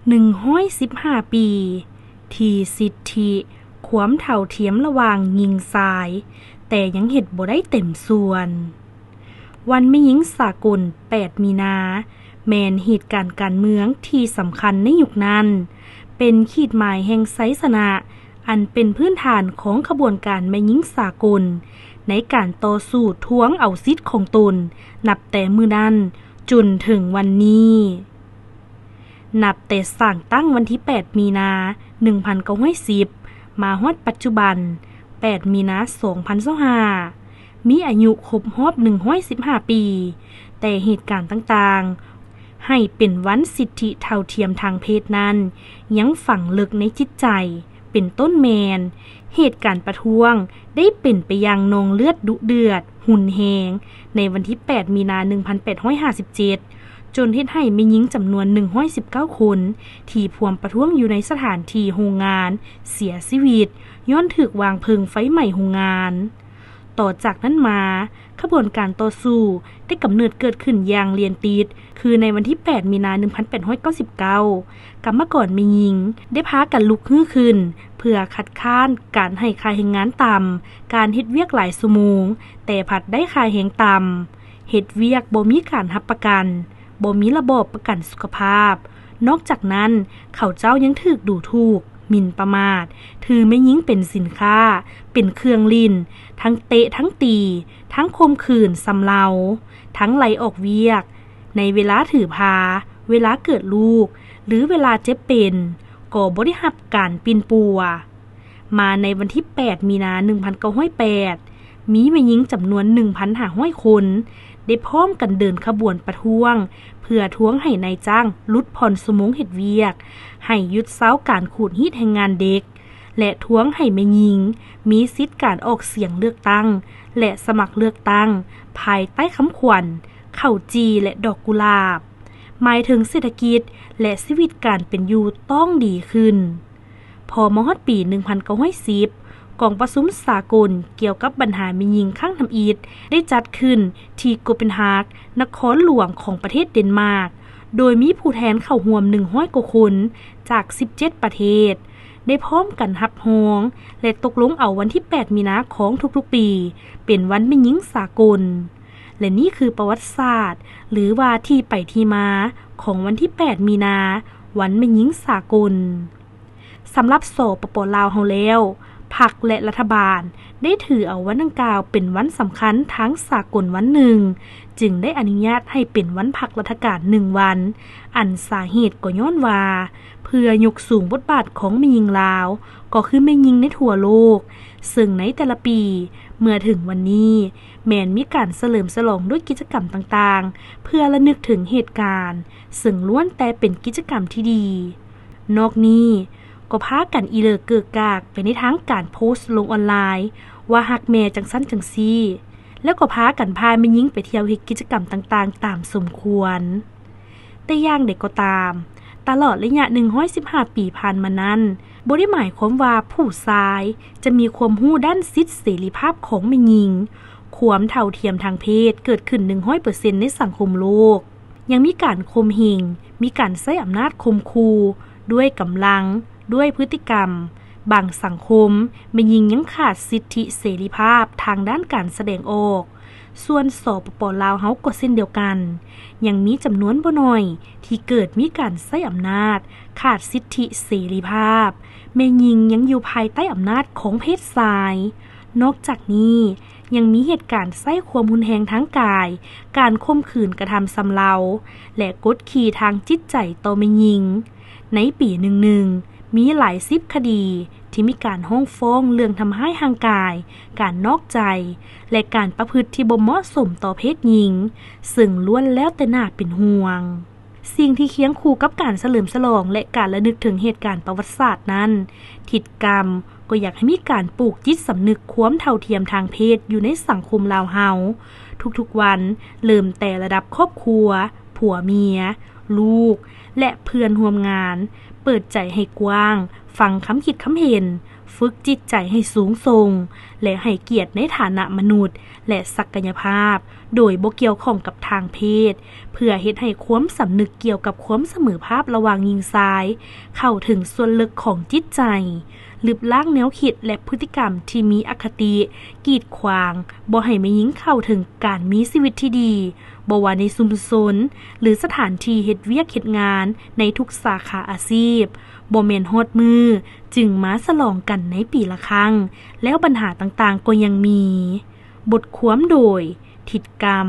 ໜຶ່ງຮ້ອຍສິບຫ້າປີ ທີ່ສິດທິຄວາມເທົ່າທຽມລະຫວ່າງຍິງຊາຍ ແຕ່ຍັງເຮັດບໍ່ໄດ້ເຕັມສ່ວນ. ວັນແມ່ຍິງສາກົນ ແປດ ມີນາ ແມ່ນເຫດການການເມືອງທີ່ສຳຄັນໃນຍຸກນັ້ນ, ເປັນຂີດໝາຍແຫ່ງໄຊຊະນະ ອັນເປັນພື້ນຖານຂອງຂະບວນການແມ່ຍິງສາກົນ ໃນການຕໍ່ສູ້ທວງເອົາສິດຂອງຕົນ ນັບແຕ່ມື້ນັ້ນຈົນເຖິງວັນນີ້. ນັບແຕ່ສ້າງຕັ້ງວັນທີ ແປດ ມີນາ ໜຶ່ງພັນເກົ້າຮ້ອຍສິບ ມາຮອດປັດຈຸບັນ ແປດ ມີນາ ສອງພັນຊາວຫ້າ ມີອາຍຸຄົບຮອບ ໜຶ່ງຮ້ອຍສິບຫ້າປີ, ແຕ່ເຫດການຕ່າງໆ ໃຫ້ເປັນວັນສິດທິເທົ່າທຽມທາງເພດນັ້ນ ຍັງຝັງເລິກໃນຈິດໃຈ, ເປັນຕົ້ນແມ່ນ ເຫດການປະທ້ວງໄດ້ເປັນໄປຢ່າງນອງເລືອດດຸເດືອດ, ຮຸນແຮງ ໃນວັນທີ ແປດ ມີນາ ໜຶ່ງພັນແປດຮ້ອຍຫ້າສິບເຈັດ ຈົນເຮັດໃຫ້ແມ່ຍິງຈຳນວນ ໜຶ່ງຮ້ອຍສິບເກົ້າຄົນ ທີ່ພວມປະທ້ວງຢູ່ໃນສະຖານທີ່ໂຮງງານ ເສຍຊີວິດ ຍ້ອນຖືກວາງເພີງໄຟໄໝ້ໂຮງງານ. ຕໍ່ຈາກນັ້ນມາ, ຂະບວນການຕໍ່ສູ້ໄດ້ກຳເນີດເກີດຂຶ້ນຢ່າງລຽນຕິດ, ຄືໃນວັນທີ ແປດ ມີນາ ໜຶ່ງພັນແປດຮ້ອຍເກົ້າສິບເກົ້າ ກຳມະກອນແມ່ຍິງໄດ້ພາກັນລຸກຮືຂຶ້ນ ເພື່ອຄັດຄ້ານການໃຫ້ຄ່າແຮງງານຕ່ຳ, ການເຮັດວຽກຫຼາຍຊົ່ວໂມງ ແຕ່ພັດໄດ້ຄ່າແຮງຕ່ຳ, ເຮັດວຽກບໍ່ມີການຮັບປະກັນ, ບໍ່ມີລະບອບປະກັນສຸຂະພາບ. ນອກຈາກນັ້ນ, ເຂົາເຈົ້າຍັງຖືກດູຖູກ, ໝິ່ນປະໝາດ, ຖືແມ່ຍິງເປັນສິນຄ້າ, ເປັນເຄື່ອງຫຼິ້ນ, ທັງເຕະ, ທັງຕີ, ທັງຂົ່ມຂືນຊຳເລົາ, ທັງໄລ່ອອກວຽກ, ໃນເວລາຖືພາ, ເວລາເກີດລູກ ຫຼື ເວລາເຈັບເປັນ ກໍບໍ່ໄດ້ຮັບການປິ່ນປົວ. ມາໃນວັນທີ ແປດ ມີນາ ໜຶ່ງພັນເກົ້າຮ້ອຍແປດ ມີແມ່ຍິງຈຳນວນ ໜຶ່ງພັນຫ້າຮ້ອຍຄົນ ໄດ້ພ້ອມກັນເດີນຂະບວນປະທ້ວງ ເພື່ອທວງໃຫ້ນາຍຈ້າງຫຼຸດຜ່ອນຊົ່ວໂມງເຮັດວຽກ, ໃຫ້ຢຸດເຊົາການຂູດຮີດແຮງງານເດັກ ແລະ ທວງໃຫ້ແມ່ຍິງມີສິດການອອກສຽງເລືອກຕັ້ງ ແລະ ສະໝັກເລືອກຕັ້ງ ພາຍໃຕ້ຄຳຂວັນ ເຂົ້າຈີ່ ແລະ ດອກກຸຫຼາບ, ໝາຍເຖິງເສດຖະກິດ ແລະ ຊີວິດການເປັນຢູ່ຕ້ອງດີຂຶ້ນ. ພໍມາຮອດປີ ໜຶ່ງພັນເກົ້າຮ້ອຍສິບ ກອງປະຊຸມສາກົນກ່ຽວກັບບັນຫາແມ່ຍິງຄັ້ງທຳອິດ ໄດ້ຈັດຂຶ້ນທີ່ໂກເປນຮາກ ນະຄອນຫຼວງຂອງປະເທດເດນມາກ, ໂດຍມີຜູ້ແທນເຂົ້າຮ່ວມ ໜຶ່ງຮ້ອຍກວ່າຄົນ ຈາກ ສິບເຈັດ ປະເທດ ໄດ້ພ້ອມກັນຮັບຮອງ ແລະ ຕົກລົງເອົາວັນທີ ແປດ ມີນາ ຂອງທຸກໆປີ ເປັນວັນແມ່ຍິງສາກົນ. ແລະ ນີ້ຄືປະຫວັດສາດ ຫຼື ວ່າທີ່ໄປທີ່ມາຂອງວັນທີ ແປດ ມີນາ ວັນແມ່ຍິງສາກົນ. ສຳລັບ ສປປ ລາວເຮົາແລ້ວ, ພັກ ແລະ ລັດຖະບານໄດ້ຖືເອົາວັນດັ່ງກ່າວເປັນວັນສຳຄັນທາງສາກົນວັນໜຶ່ງ, ຈຶ່ງໄດ້ອະນຸຍາດໃຫ້ເປັນວັນພັກລັດຖະການໜຶ່ງວັນ, ອັນສາເຫດກໍຍ້ອນວ່າ ເພື່ອຍົກສູງບົດບາດຂອງແມ່ຍິງລາວ, ກໍຄືແມ່ຍິງໃນທົ່ວໂລກ, ເຊິ່ງໃນແຕ່ລະປີ ເມື່ອເຖິງວັນນີ້ ແມ່ນມີການສະເຫຼີມສະຫຼອງດ້ວຍກິດຈະກຳຕ່າງໆ ເພື່ອລະນຶກເຖິງເຫດການ, ເຊິ່ງລ້ວນແຕ່ເປັນກິດຈະກຳທີ່ດີ. ນອກນີ້ ກໍພາກັນອີເຫຼີເກີກກາກໄປໃນທາງການໂພສລົງອອນລາຍ ວ່າຮັກແມ່ຈັ່ງຊັ້ນຈັ່ງຊີ້, ແລ້ວກໍພາກັນພາແມ່ຍິງໄປທ່ຽວເຮັດກິດຈະກຳຕ່າງໆຕາມສົມຄວນ. ແຕ່ຢ່າງໃດກໍຕາມ, ຕະຫຼອດໄລຍະ ໜຶ່ງຮ້ອຍສິບຫ້າ ປີຜ່ານມານັ້ນ, ບໍ່ໄດ້ໝາຍຄວາມວ່າຜູ້ຊາຍຈະມີຄວາມຮູ້ດ້ານສິດເສລີພາບຂອງແມ່ຍິງ, ຄວາມເທົ່າທຽມທາງເພດເກີດຂຶ້ນ ໜຶ່ງຮ້ອຍເປີເຊັນ ໃນສັງຄົມໂລກ. ຍັງມີການຂົ່ມເຫງ, ມີການໃຊ້ອຳນາດຂົ່ມຂູ່ດ້ວຍກຳລັງ, ດ້ວຍພຶດຕິກຳ. ບາງສັງຄົມ, ແມ່ຍິງຍັງຂາດສິດທິເສລີພາບທາງດ້ານການສະແດງອອກ. ສ່ວນ ສປປ ລາວເຮົາກໍເຊັ່ນດຽວກັນ, ຍັງມີຈຳນວນບໍ່ໜ້ອຍທີ່ເກີດມີການໃຊ້ອຳນາດ, ຂາດສິດທິເສລີພາບ, ແມ່ຍິງຍັງຢູ່ພາຍໃຕ້ອຳນາດຂອງເພດຊາຍ. ນອກຈາກນີ້, ຍັງມີເຫດການໃຊ້ຄວາມຮຸນແຮງທາງກາຍ, ການຂົ່ມຂືນກະທຳຊຳເລົາ ແລະ ກົດຂີ່ທາງຈິດໃຈຕໍ່ແມ່ຍິງ. ໃນປີໜຶ່ງໆ ມີຫຼາຍສິບຄະດີທີ່ມີການຮ້ອງຟ້ອງເລື່ອງທຳຮ້າຍຮ່າງກາຍ, ການນອກໃຈ ແລະ ການປະພຶດທີ່ບໍ່ເໝາະສົມຕໍ່ເພດຍິງ, ເຊິ່ງລ້ວນແລ້ວແຕ່ໜ້າເປັນຫ່ວງ. ສິ່ງທີ່ຄຽງຄູ່ກັບການສະເຫຼີມສະຫຼອງ ແລະ ການລະນຶກເຖິງເຫດການປະຫວັດສາດນັ້ນ, ທິດກຳກໍຢາກໃຫ້ມີການປູກຈິດສຳນຶກຄວາມເທົ່າທຽມທາງເພດຢູ່ໃນສັງຄົມລາວເຮົາທຸກໆວັນ, ເລີ່ມແຕ່ລະດັບຄອບຄົວ, ຜົວເມຍ, ລູກ ແລະ ເພື່ອນຮ່ວມງານ, ເປີດໃຈໃຫ້ກວ້າງ, ຟັງຄຳຄິດຄຳເຫັນ, ຝຶກຈິດໃຈໃຫ້ສູງສົ່ງ ແລະ ໃຫ້ກຽດໃນຖານະມະນຸດ ແລະ ສັກກະຍະພາບ ໂດຍບໍ່ກ່ຽວຂ້ອງກັບທາງເພດ ເພື່ອເຮັດໃຫ້ຄວາມສຳນຶກກ່ຽວກັບຄວາມສະເໝີພາບລະຫວ່າງຍິງຊາຍ ເຂົ້າເຖິງສ່ວນເລິກຂອງຈິດໃຈ, ລຶບລ້າງແນວຄິດ ແລະ ພຶດຕິກຳທີ່ມີອະຄະຕິ ກີດຂວາງ ບໍ່ໃຫ້ແມ່ຍິງເຂົ້າເຖິງການມີຊີວິດທີ່ດີ, ບໍ່ວ່າໃນຊຸມຊົນ ຫຼື ສະຖານທີ່ເຮັດວຽກເຮັດງານໃນທຸກສາຂາອາຊີບ, ບໍ່ແມ່ນຮອດມື້ຈຶ່ງມາສະຫຼອງກັນໃນປີລະຄັ້ງ, ແລ້ວບັນຫາຕ່າງໆກໍຍັງມີ. ບົດຄວາມໂດຍ ທິດກຳ.